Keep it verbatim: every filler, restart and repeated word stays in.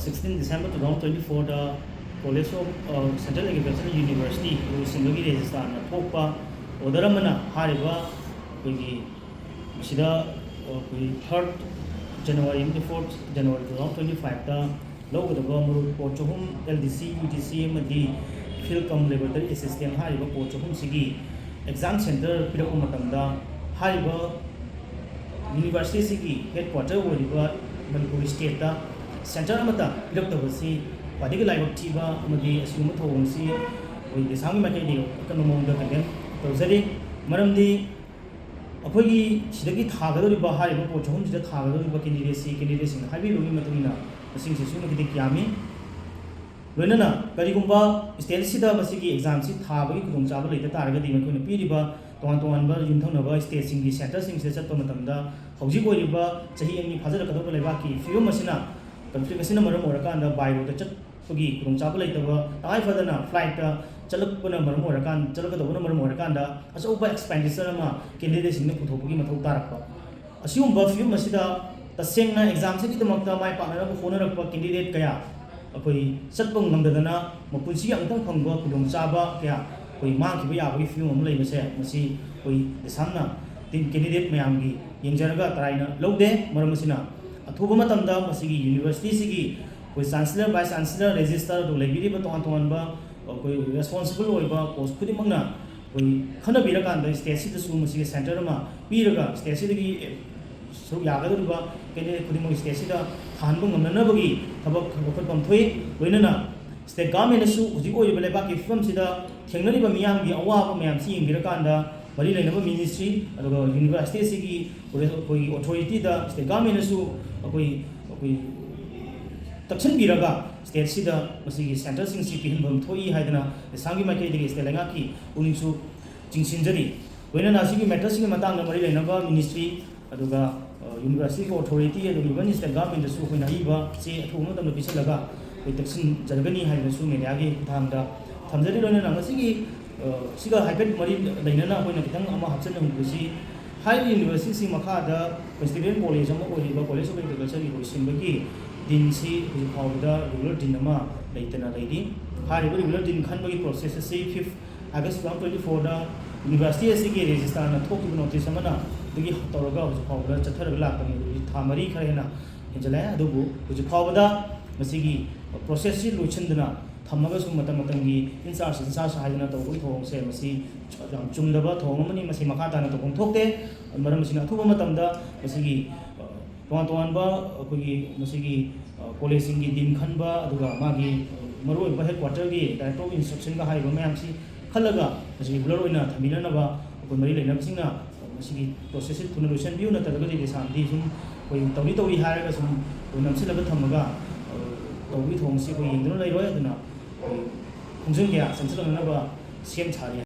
Sixteen December two thousand twenty fourꯗ College of, ꯑ, Central Agricultural University ꯂꯣꯏꯁꯤꯟꯕꯒꯤ registrarꯅ ꯊꯣꯛꯄ order ꯑꯃꯅ ꯍꯥꯏꯔꯤꯕ ꯑꯩꯈꯣꯏꯒꯤ ꯃꯁꯤꯗ, ꯑ, ꯑꯩꯈꯣꯏ third January ꯑꯃꯗꯤ fourth January two thousand twenty fiveꯇ ꯂꯧꯒꯗꯕ ꯃꯔꯨꯞ ꯄꯣꯠ ꯆꯍꯨꯝ, L D C, U D C ꯑꯃꯗꯤ Field cum Laboratory Assistant ꯍꯥꯏꯔꯤꯕ ꯄꯣꯠ ꯆꯍꯨꯝꯁꯤꯒꯤ exam center ꯄꯤꯔꯛꯄ ꯃꯇꯝꯗ ꯍꯥꯏꯔꯤꯕ universityꯁꯤꯒꯤ headquarter ꯑꯣꯏꯔꯤꯕ ꯃꯅꯤꯄꯨꯔ stateꯇ center ꯑꯃꯠꯇ ꯄꯤꯔꯛꯇꯕꯁꯤ ꯈ꯭ꯋꯥꯏꯗꯒꯤ ꯂꯥꯏꯕꯛ ꯊꯤꯕ ꯑꯃꯗꯤ ꯑꯁꯤꯒꯨꯝꯕ ꯊꯧꯑꯣꯡꯁꯤ ꯑꯩꯈꯣꯏ ꯗꯦꯁꯥꯝꯒꯤ ꯃꯥꯏꯀꯩꯗꯒꯤ ꯑꯀꯟꯕ ꯃꯑꯣꯡꯗ condemn ꯇꯧꯖꯔꯤ꯫ ꯃꯔꯝꯗꯤ ꯑꯩꯈꯣꯏꯒꯤ ꯁꯤꯗꯒꯤ ꯊꯥꯒꯗꯧꯔꯤꯕ, ꯍꯥꯏꯔꯤꯕ ꯄꯣꯠ ꯆꯍꯨꯝꯁꯤꯗ ꯊꯥꯒꯗꯧꯔꯤꯕ candidateꯁꯤ, candidateꯁꯤꯡꯅ ꯍꯥꯏꯕꯤꯕꯒꯤ ꯃꯇꯨꯡ ꯏꯟꯅ ꯃꯁꯤꯡꯁꯤ ꯑꯁꯨꯛꯀꯤ ꯃꯇꯤꯛ ꯌꯥꯝꯃꯤ꯫ ꯂꯣꯏꯅꯅ ꯀꯔꯤꯒꯨꯝꯕ stateꯁꯤꯗ ꯃꯁꯤꯒꯤ examꯁꯤ ꯊꯥꯕꯒꯤ ꯈꯨꯗꯣꯡꯆꯥꯕ ꯂꯩꯇ ꯇꯥꯔꯒꯗꯤ, ꯃꯈꯣꯏꯅ ꯄꯤꯔꯤꯕ ꯇꯣꯉꯥꯟ ꯇꯣꯉꯥꯟꯕ ꯌꯨꯝꯊꯪꯅꯕ stateꯁꯤꯡꯒꯤ centreꯁꯤꯡꯁꯤꯗ ꯆꯠꯄ ꯃꯇꯝꯗ ꯍꯧꯖꯤꯛ ꯑꯣꯏꯔꯤꯕ ꯆꯍꯤ ꯑꯅꯤ ꯐꯥꯖꯤꯜꯂꯛꯀꯗꯧꯕ ꯂꯩꯕꯥꯛꯀꯤ ꯐꯤꯕꯝ ꯑꯁꯤꯅ, conflict ꯑꯁꯤꯅ ꯃꯔꯝ ꯑꯣꯏꯔꯀꯥꯟꯗ by roadꯇ ꯆꯠꯄꯒꯤ ꯈꯨꯗꯣꯡꯆꯥꯕ ꯂꯩꯇꯕ, ꯇꯉꯥꯏ ꯐꯗꯅ flightꯇ ꯆꯠꯂꯛꯄꯅ ꯃꯔꯝ ꯑꯣꯏꯔꯀꯥꯟ, ꯆꯠꯂꯛꯀꯗꯧꯕꯅ ꯃꯔꯝ ꯑꯣꯏꯔꯀꯥꯟꯗ ꯑꯆꯧꯕ expenditure ꯑꯃ candidateꯁꯤꯡꯅ ꯄꯨꯊꯣꯛꯄꯒꯤ ꯃꯊꯧ ꯇꯥꯔꯛꯄ꯫ ꯑꯁꯤꯒꯨꯝꯕ ꯐꯤꯕꯝ ꯑꯁꯤꯗ ꯇꯁꯦꯡꯅ examꯁꯤꯒꯤꯗꯃꯛꯇ ꯃꯥꯏ ꯄꯥꯛꯅꯅꯕ ꯍꯣꯠꯅꯔꯛꯄ candidate ꯀꯌꯥ ꯑꯩꯈꯣꯏ ꯆꯠꯄ ꯉꯝꯗꯗꯅ ꯃꯄꯨꯟꯁꯤꯒꯤ ꯑꯃꯨꯛꯇꯪ ꯐꯪꯕ ꯈꯨꯗꯣꯡꯆꯥꯕ ꯀꯌꯥ ꯑꯩꯈꯣꯏ ꯃꯥꯡꯈꯤꯕ ꯌꯥꯕꯒꯤ ꯐꯤꯕꯝ ꯑꯃ ꯂꯩꯕꯁꯦ, ꯃꯁꯤ ꯑꯩꯈꯣꯏ ꯗꯦꯁꯥꯝꯅ team candidate ꯃꯌꯥꯝꯒꯤ ꯌꯦꯡꯖꯔꯒ ꯇꯔꯥꯏꯅ ꯂꯧꯗꯦ꯫ ꯃꯔꯝ ꯑꯁꯤꯅ, ꯑꯊꯨꯕ ꯃꯇꯝꯗ ꯃꯁꯤꯒꯤ universityꯁꯤꯒꯤ ꯑꯩꯈꯣꯏ chancellor, vice chancellor, registrar ꯑꯗꯨ ꯂꯩꯕꯤꯔꯤꯕ ꯇꯣꯉꯥꯟ ꯇꯣꯉꯥꯟꯕ ꯑꯩꯈꯣꯏ responsible ꯑꯣꯏꯕ post ꯈꯨꯗꯤꯡꯃꯛꯅ ꯑꯩꯈꯣꯏ ꯈꯟꯅꯕꯤꯔꯀꯥꯟꯗ stateꯁꯤꯗꯁꯨ ꯃꯁꯤꯒꯤ center ꯑꯃ ꯄꯤꯔꯒ, stateꯁꯤꯗꯒꯤ ꯁꯔꯨꯛ ꯌꯥꯒꯗꯧꯔꯤꯕ candidate ꯈꯨꯗꯤꯡꯃꯛ stateꯁꯤꯗ ꯊꯥꯍꯟꯕ ꯉꯝꯅꯅꯕꯒꯤ ꯊꯕꯛ ꯂꯧꯈꯠꯐꯝ ꯊꯣꯛꯏ꯫ ꯂꯣꯏꯅꯅ state governmentꯅꯁꯨ ꯍꯧꯖꯤꯛ ꯑꯣꯏꯔꯤꯕ ꯂꯩꯕꯥꯛꯀꯤ ꯐꯤꯕꯝꯁꯤꯗ ꯊꯦꯡꯅꯔꯤꯕ ꯃꯤꯌꯥꯝꯒꯤ ꯑꯋꯥꯕ ꯃꯌꯥꯝꯁꯤ ꯌꯦꯡꯕꯤꯔꯀꯥꯟꯗ, ꯃꯔꯤ ꯂꯩꯅꯕ ministry ꯑꯗꯨꯒ universityꯁꯤꯒꯤ ꯑꯩꯈꯣꯏꯒꯤ authorityꯗ state governmentꯅꯁꯨ ꯑꯩꯈꯣꯏ, ꯑꯩꯈꯣꯏ ꯇꯛꯁꯤꯟꯕꯤꯔꯒ stateꯁꯤꯗ ꯃꯁꯤꯒꯤ centreꯁꯤꯡꯁꯤ ꯄꯤꯍꯟꯐꯝ ꯊꯣꯛꯏ ꯍꯥꯏꯗꯅ ꯑꯁꯥꯝꯒꯤ ꯃꯥꯏꯀꯩꯗꯒꯤ state ꯂꯩꯉꯥꯛꯀꯤ ꯄꯨꯛꯅꯤꯡꯁꯨ ꯆꯤꯡꯁꯤꯟꯖꯔꯤ꯫ ꯂꯣꯏꯅꯅ ꯑꯁꯤꯒꯤ matterꯁꯤꯒꯤ ꯃꯇꯥꯡꯗ ꯃꯔꯤ ꯂꯩꯅꯕ ministry ꯑꯗꯨꯒ, ꯑ, universityꯒꯤ authority ꯑꯗꯨꯒ even state governmentꯗꯁꯨ ꯑꯩꯈꯣꯏꯅ ꯑꯏꯕ ꯆꯦ ꯑꯊꯨꯕ ꯃꯇꯝꯗ ꯄꯤꯁꯤꯜꯂꯒ ꯑꯩꯈꯣꯏ ꯇꯛꯁꯤꯟꯖꯔꯒꯅꯤ ꯍꯥꯏꯕꯁꯨ mediaꯒꯤ ꯈꯨꯠꯊꯥꯡꯗ ꯊꯝꯖꯔꯤ꯫ ꯂꯣꯏꯅꯅ ꯉꯁꯤꯒꯤ, ꯑ, ꯁꯤꯒ ꯍꯥꯏꯐꯦꯠ ꯃꯔꯤ ꯂꯩꯅꯅ ꯑꯩꯈꯣꯏꯅ ꯈꯤꯇꯪ ꯑꯃ ꯍꯥꯞꯆꯤꯟꯅꯤꯡꯕꯁꯤ, ꯍꯥꯏꯔꯤꯕ universityꯁꯤ ꯃꯈꯥꯗ Presbyterian College ꯑꯃ ꯑꯣꯏꯔꯤꯕ College of Agricultureꯒꯤ ꯂꯣꯏꯁꯤꯟꯕꯒꯤ ꯗꯤꯟꯁꯤ ꯍꯧꯖꯤꯛ ꯐꯥꯎꯕꯗ ꯔꯤꯒꯨꯂꯔ ꯗꯤꯟ ꯑꯃ ꯂꯩꯇꯅ ꯂꯩꯔꯤ꯫ ꯍꯥꯏꯔꯤꯕ ꯔꯤꯒꯨꯂꯔ ꯗꯤꯟ ꯈꯟꯕꯒꯤ ꯄ꯭ꯔꯣꯁꯦꯁ ꯑꯁꯤ fifth August two thousand twenty ꯐꯣꯔꯗ ꯌꯨꯅꯤꯚꯔꯁꯤꯇꯤ ꯑꯁꯤꯒꯤ ꯔꯦꯖꯤꯁꯇ꯭ꯔꯥꯔꯅ ꯊꯣꯛꯈꯤꯕ ꯅꯣꯇꯤꯁ ꯑꯃꯅ ꯑꯗꯨꯒꯤ ꯇꯧꯔꯒ ꯍꯧꯖꯤꯛ ꯐꯥꯎꯕꯗ ꯆꯠꯊꯔꯒ ꯂꯥꯛꯄꯅꯤ꯫ ꯍꯧꯖꯤꯛ ꯊꯥ ꯃꯔꯤ ꯈꯔ ꯍꯦꯟꯅ ꯍꯦꯟꯖꯜꯂꯛꯑꯦ꯫ ꯑꯗꯨꯕꯨ ꯍꯧꯖꯤꯛ ꯐꯥꯎꯕꯗ ꯃꯁꯤꯒꯤ ꯄ꯭ꯔꯣꯁꯦꯁꯁꯤ ꯂꯣꯏꯁꯤꯟꯗꯅ ꯊꯝꯃꯒꯁꯨ ꯃꯇꯝ ꯃꯇꯝꯒꯤ ꯏꯟꯆꯥꯔꯖ ꯏꯟꯆꯥꯔꯖ ꯍꯥꯏꯗꯅ ꯇꯧꯕꯒꯤ ꯊꯧꯑꯣꯡꯁꯦ ꯃꯁꯤ ꯌꯥꯝ ꯆꯨꯝꯗꯕ ꯊꯧꯑꯣꯡ ꯑꯃꯅꯤ꯫ ꯃꯁꯤ ꯃꯈꯥ ꯇꯥꯅ ꯇꯧꯐꯝ ꯊꯣꯛꯇꯦ꯫ ꯃꯔꯝ ꯑꯁꯤꯅ ꯑꯊꯨꯕ ꯃꯇꯝꯗ ꯃꯁꯤꯒꯤ, ꯑ, ꯇꯣꯉꯥꯟ ꯇꯣꯉꯥꯟꯕ ꯑꯩꯈꯣꯏꯒꯤ ꯃꯁꯤꯒꯤ, ꯑ, ꯀꯣꯂꯦꯖꯁꯤꯡꯒꯤ ꯗꯤꯟ ꯈꯟꯕ, ꯑꯗꯨꯒ ꯃꯥꯒꯤ, ꯑ, ꯃꯔꯨꯑꯣꯏꯕ ꯍꯦꯗ ꯀ꯭ꯋꯥꯇꯔꯒꯤ ꯗꯥꯏꯔꯦꯛꯇꯔ ꯑꯣꯐ ꯏꯟꯁꯇ꯭ꯔꯛꯁꯟꯒ ꯍꯥꯏꯔꯤꯕ ꯃꯌꯥꯝꯁꯤ ꯈꯜꯂꯒ ꯃꯁꯤ ꯔꯤꯒꯨꯂꯔ ꯑꯣꯏꯅ ꯊꯝꯕꯤꯅꯅꯕ ꯑꯩꯈꯣꯏ ꯃꯔꯤ ꯂꯩꯅꯕꯁꯤꯡꯅ ꯃꯁꯤꯒꯤ ꯄ꯭ꯔꯣꯁꯦꯁꯁꯤ ꯊꯨꯅ ꯂꯣꯏꯁꯤꯟꯕꯤꯌꯨ, ꯅꯠꯇ꯭ꯔꯒꯗꯤ ꯗꯦꯁꯥꯝꯗꯤ ꯁꯨꯝ ꯑꯩꯈꯣꯏ ꯇꯧꯔꯤ ꯇꯧꯔꯤ ꯍꯥꯏꯔꯒ ꯁꯨꯝ ꯑꯩꯈꯣꯏ ꯅꯝꯁꯤꯜꯂꯒ ꯊꯝꯃꯒ, ꯑ, ꯇꯧꯕꯒꯤ ꯊꯧꯑꯣꯡꯁꯤ ꯑꯩꯈꯣꯏ ꯌꯦꯡꯗꯨꯅ ꯂꯩꯔꯣꯏ꯫ ꯑꯗꯨꯅ ꯑꯩꯈꯣꯏ ꯈꯣꯡꯖꯪ ꯀꯌꯥ ꯆꯪꯁꯤꯜꯂꯛꯅꯅꯕ ꯁꯦꯝ ꯁꯥꯔꯤ